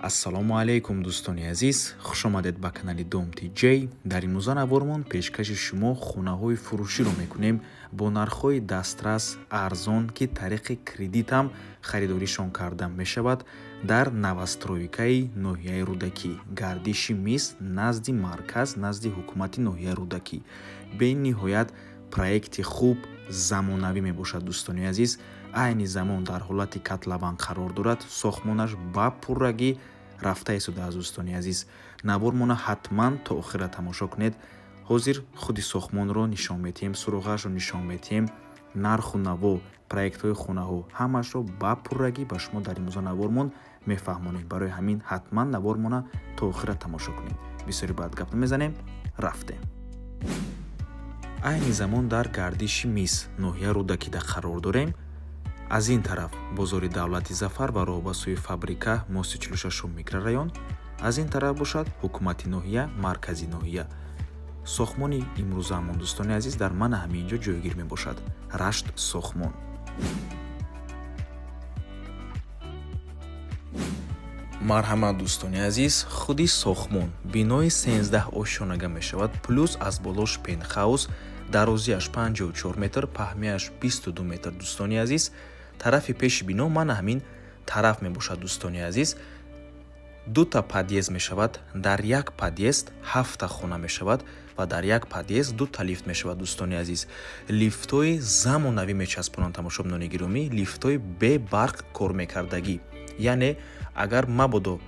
Ассалому алайкум, дӯстони азиз, хушомадед ба канали Дом Тиҷей. Дар имрӯза навормон пешкаши шумо хонаҳои фурӯширо мекунем бо нархҳои дастрас, арзон, ки тариқи кредитам харидоришон карда мешавад, дар новостройкаи ноҳияи Рӯдакӣ, Гардиши Мис, назди марказ, назди ҳукумати ноҳияи Рӯдакӣ. Бениҳоят проекти хуб, замонавӣ мебошад, дӯстони азиз. Айни замон дар ҳолати котлован қарор дорад, сохтмонаш ба пуррагӣ рафта истодааст. Дӯстони азиз, навормона ҳатман то охира тамошо кунед. Ҳозир худи сохтмонро нишон медиҳем, суроғаашро нишон медиҳем, нарху наво, проектҳои хонаҳо, ҳамаашро ба пуррагӣ ба шумо дар имрӯза навормон мефаҳмонем. Барои ҳамин ҳатман навормона то охира тамошо кунед. Бисёри баъд гап намезанем, рафтем. Айни замон дар Гардиши Мис, ноҳия Рӯдакида қарор дорем. Аз ин тараф бозори давлати Зафар ва роҳ ба сӯи фабрика, мости 46-ум микрорайон, аз ин тараф бошад ҳукумати ноҳия, маркази ноҳия. Сохтмони имрӯзаамон, дӯстони азиз, дар мана ҳамин ҷо ҷойгир мебошад, Рашт Сохтмон. Марҳамат, дӯстони азиз, худи сохтмон бинои 13 ошёнага мешавад, плюс аз болош пентхаус, дарозиаш 54 метр, паҳмияш 22 метр. Дӯстони азиз, тарафи пеши бино мана ҳамин тараф мебошад. Дӯстони азиз, дута подъезд мешавад, дар як подъезд ҳафта хона мешавад ва дар як подъезд дута лифт мешавад. Дӯстони азиз, лифтҳои замонавӣ мечаспонанд, тамошобинони гиромӣ, лифтҳои бебарқ кор мекардагӣ, яъне агар мабодо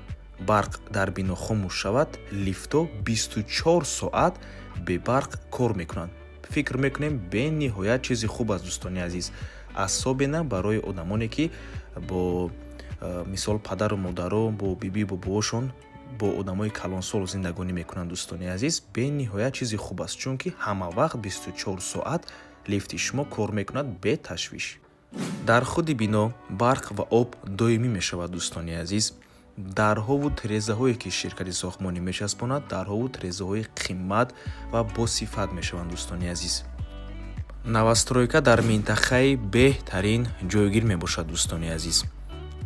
барқ дар бино хомӯш шавад, лифтҳо 24 соат бебарқ кор мекунанд. Фикр мекунем, бениҳоят чизи хуб аст, дӯстони азиз, особенно барои одамоне, ки бо мисол падару модаро, бо бибию бобоошон, бо одамои калонсол зиндагонӣ мекунанд. Дӯстони азиз, бениҳоят чизи хуб аст, чунки ҳама вақт 24 соат лифти шумо кор мекунад беташвиш. Дар худи бино барқ ва об доимӣ мешавад. Дӯстони азиз, дарҳову тирезаҳое, ки ширкати сохтмонӣ мечаспонад, дарҳову тирезаҳои қимат ва босифат мешаванд. Дӯстони азиз, новостройка дар минтақаи беҳтарин ҷойгир мебошад. Дӯстони азиз,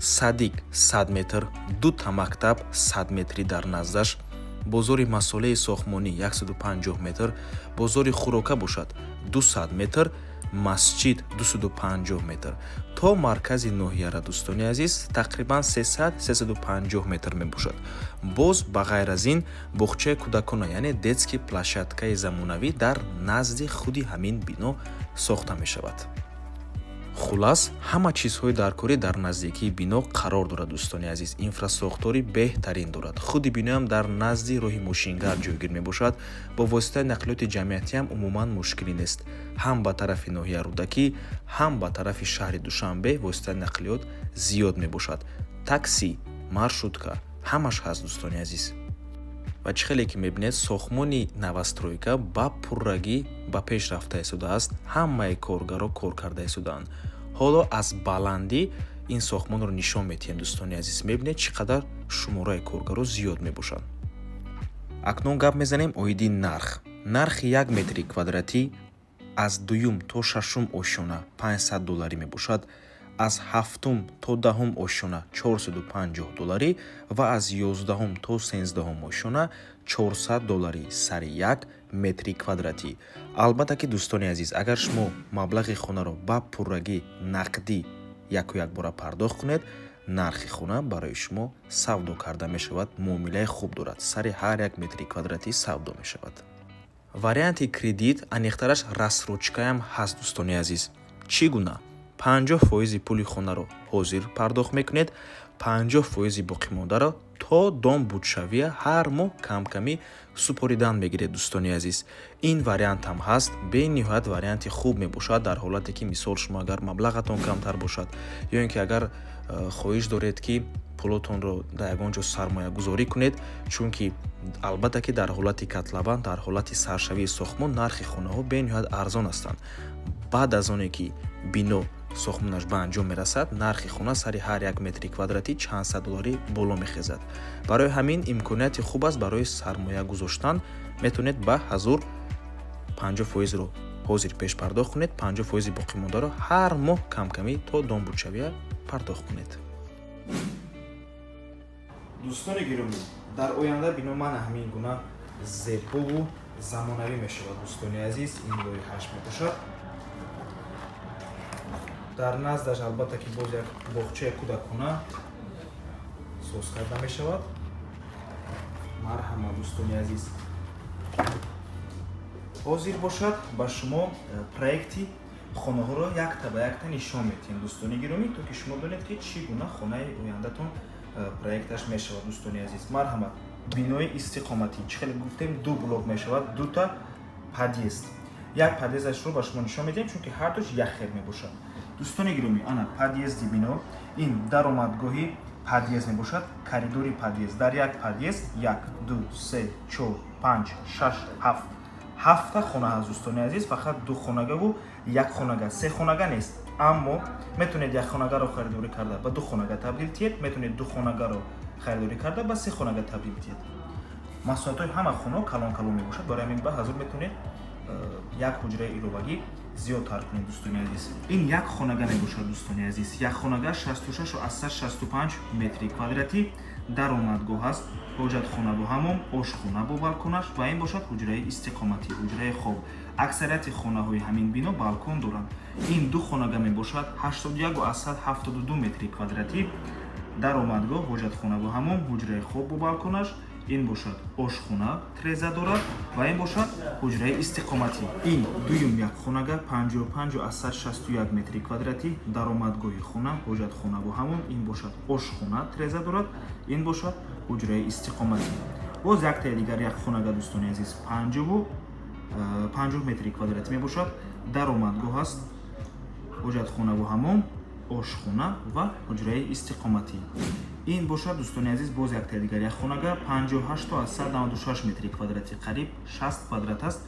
садик 100 метр, дута мактаб 100 метрӣ дар наздаш, бозори масолеҳи сохтмонӣ 150 метр, бозори хӯрока бошад 200 метр, масҷид 250 метр. То маркази ноҳияра, дӯстони азиз, тақрибан 300-350 метр мебошад. Боз ба ғайр аз ин боғчаи кӯдакона, яъне детский площадкаи замонавӣ дар назди худи ҳамин бино сохта мешавад. Хулас, ҳама чизҳои даркорӣ дар наздикии бино қарор дорад. Дӯстони азиз, инфрасохтори беҳтарин дорад. Худи биноам дар назди роҳи мошингард ҷойгир мебошад. Бо воситаи нақлиёти ҷамъиятиам умуман мушкилӣ нест. Ҳам ба тарафи ноҳия Рӯдакӣ, ҳам ба тарафи шаҳри Душанбе воситаи нақлиёт зиёд мебошад: такси, маршрутка, ҳамаш ҳаст, дӯстони азиз. Ва чӣ хеле ки мебинед, сохтмони новостройка ба пуррагӣ ба пеш рафта истодааст, ҳамаи коргаро кор карда истодаанд. Ҳоло аз баландӣ ин сохтмонро нишон медиҳем. Дӯстони азиз, мебинед, чӣ қадар шумораи коргаро зиёд мебошанд. Акнун гап мезанем оиди нарх. Нархи як метри квадратӣ аз дуюм то шашум ошёна 500 долларӣ мебошад, аз ҳафтум то 10-ум ошёна 450 долларӣ ва аз 11-ум то 13-ум ошёна 400 долларӣ сари як метри квадратӣ. Албатта ки, дӯстони азиз, агар шумо маблағи хонаро ба пуррагӣ нақдӣ яку якбора пардохт кунед, нархи хона барои шумо савдо карда мешавад, муомилаи хуб дорад, сари ҳар як метри квадратӣ савдо мешавад. Варианти кредит, аниқтараш рассрочкаям ҳаст, дӯстони азиз. Чӣ гуна? 50 фоизи пули хонаро ҳозир пардохт мекунед, 50 фоизи боқимондаро то дом будшавия ҳар моҳ камкамӣ супоридан мегиред. Дӯстони азиз, ин вариантам ҳаст, бениҳоят варианти хуб мебошад дар ҳолате ки, мисол, шумо агар маблағатон камтар бошад ё ин ки агар хоҳиш доред, ки пулотонро дар ягон ҷо сармоягузорӣ кунед, чунки албатта ки дар ҳолати котлован, дар ҳолати саршавии сохтмон нархи хонаҳо бениҳоят арзон ҳастанд. Баъд аз оне ки бино сохтмонаш ба анҷом мерасад, нархи хона сари ҳар як метри квадратӣ чанд сад долларӣ боло мехезад. Барои ҳамин имконияти хуб аст барои сармоя гузоштан. Метавонед ба ҳазур 50 фоизро ҳозир пешпардохт кунед, 50 фоизи боқимондаро ҳар моҳ камкамӣ то дом будшавия пардохт кунед. Дӯстони гиромӣ, дар оянда бино мана ҳамин гуна зебову замонавӣ мешавад. Дӯстони азиз, ин лоиҳааш мебошад. Дар наздаш, албатта, ки боз як боғчаи кӯдакона соз карда мешавад. Марҳамат, дӯстони азиз. Ҳозир бошад, ба шумо проекти хонаҳоро якта ба якта нишон медиҳем, дӯстони гиромӣ, то ки шумо донед, ки чӣ гуна хонаи ояндатон проекташ мешавад. Дӯстони азиз, марҳамат. Бинои истиқоматӣ, чӣ хеле гуфтем, ду блок мешавад, дута подъезд. Як подъездашро ба шумо нишон медиҳем, чунки ҳардуш як хел мебошад. Дӯстони гиромӣ, ана подъезди бино. Ин даромадгоҳи подъезд мебошад, коридори подъезд. Дар як подъезд як, ду, се, чор, панҷ, шаш, ҳафт, ҳафта хона ҳаст. Дӯстони азиз, фақат ду хонагаву як хонага, се хонага нест. Аммо метавонед як хонагаро харидорӣ карда, ба ду хонага табдил диҳед, метавонед ду хонагаро харидорӣ карда, ба се хонага табдил диҳед. Масоҳатҳои ҳама хонаҳо калон калон мебошад. Барои ҳамин ба ҳазур метавонед як ҳуҷраи иловагӣ зиёдтар кунед. Дӯстони азиз, ин як хонага мебошад. Дӯстони азиз, як хонага 66,65 метри квадратӣ. Даромадгоҳ аст, ҳоҷатхона бо ҳамом, ошхона бо балконаш ва ин бошад ҳуҷраи истиқоматӣ, ҳуҷраи хоб. Аксарияти хонаҳои ҳамин бино балкон доранд. Ин ду хонага мебошад, 81,72 метри квадратӣ. Даромадгоҳ, ҳоҷатхона бо ҳамом, ҳуҷраи хоб бо балконаш. Ин бошад ошхона, треза дорад ва ин бошад ҳуҷраи истиқоматӣ. Ин дуюм як хонага, 55,61 метри квадратӣ. Даромадгоҳи хона, ҳоҷатхона бо ҳамом, ин бошад ошхона, треза дорад, ин бошад ҳуҷраи истиқоматӣ. Боз яктаи дигар як хонага, дӯстони азиз, 50 метри квадратӣ мебошад. Даромадгоҳ аст, ҳоҷатхона бо ҳамом, ошхона ва ҳуҷраи истиқоматӣ. Ин бошад, дӯстони азиз, боз яктаи дигар як хонага, 58,96 метри квадратӣ, қариб 60 квадрат аст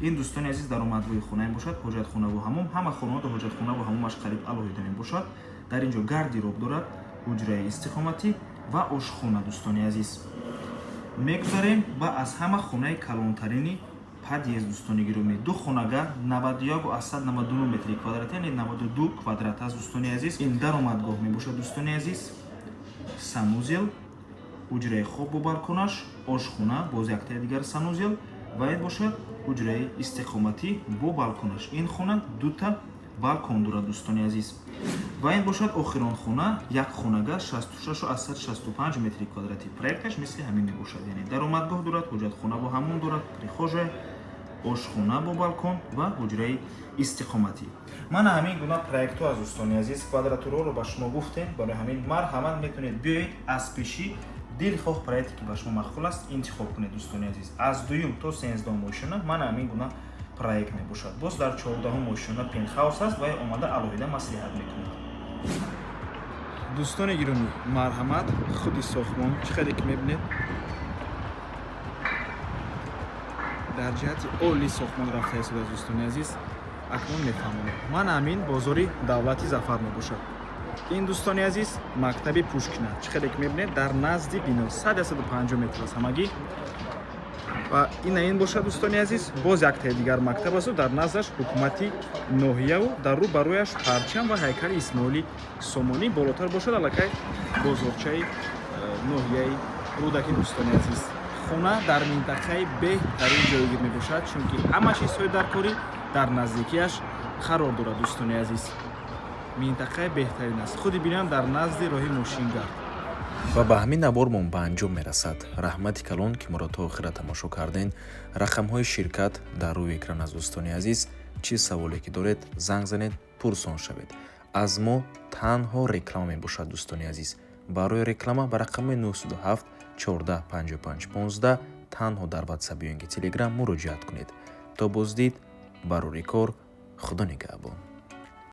ин. Дӯстони азиз, даромадгоҳи хона мебошад, ҳоҷатхона бо ҳамом. Ҳама хонаҳо ҳоҷатхона бо ҳамомаш қариб алоҳида мебошад. Дар ин ҷо гардероб дорад, ҳуҷраи истиқоматӣ ва ошхона. Дӯстони азиз, мегузарем ба аз ҳама хонаи калонтарини подъезд. Дӯстони гиромӣ, ду хонага, 91,99 метри квадрат, яъне 92 квадрат аст. Дӯстони азиз, ин даромадгоҳ мебошад. Дӯстони азиз, санузел, ҳуҷраи хоб бо балконаш, ошхона, боз яктаи дигар санузел ва ин бошад ҳуҷраи истиқоматӣ бо балконаш. Ин хона дута балкон дорад, дӯстони азиз. Ва ин бошад охирон хона, як хонага, 66,65 метри квадратӣ. Проекташ мисли ҳамин мебошад, яъне даромадгоҳ дорад, ҳоҷатхона бо ҳамом дорад, прихожая, ошхона бо балкон ва ҳуҷраи истиқоматӣ. Мана ҳамин гуна проектҳо аз, дӯстони азиз. Квадратураро ба шумо гуфтем. Барои ҳамин марҳамат, метавонед биёед, аз пешӣ дилхоҳ проекте, ки ба шумо маъқул аст, интихоб кунед. Дӯстони азиз, аз дуюм то 13-ум ошёна мана ҳамин гуна проект мебошад. Боз дар 14-ум ошёна пентхаус аст ва омада алоҳида маслиҳат мекунед. Дӯстони гиромӣ, марҳамат. Худи сохтмон, чӣ хеле ки мебинед, дар ҷиҳати олии сохтмон рафта истодааст. Дӯстони азиз, акнун мефаҳмонем. Мана ҳамин бозори давлати Зафар мебошад. Ин, дӯстони азиз, мактаби Пушкина, чӣ хеле ки мебинед, дар назди бино 150 метр аст ҳамагӣ. Ва ина ин бошад, дӯстони азиз, боз яктаи дигар мактаб асту дар наздаш ҳукумати ноҳияву дар рӯ ба рӯяш парчам ва ҳайкали Исмоили Сомонӣ. Болотар бошад аллакай бозорчаи ноҳияи Рӯдакӣ. Дӯстони азиз, хона дар минтақаи беҳтарин ҷойгир мебошад, чунки ҳама чизҳои даркорӣ дар наздикиаш қарор дорад. Дӯстони азиз, минтақаи беҳтарин аст. Худи биноам дар назди роҳи мошингард. Ва ба ҳамин навормон ба анҷом мерасад. Раҳмати калон, ки моро то охира тамошо карден. Рақамҳои ширкат дар рӯи экран аст. Дӯстони азиз, чӣ саволе ки доред, занг занед, пурсон шавед. Аз мо танҳо реклама мебошад. Дӯстони азиз, барои реклама ба рақами 907 14 55 15 танҳо дар Ватсап ё ин ки Телеграм муроҷиат кунед. То боздид, барори кор, Худо нигаҳбон.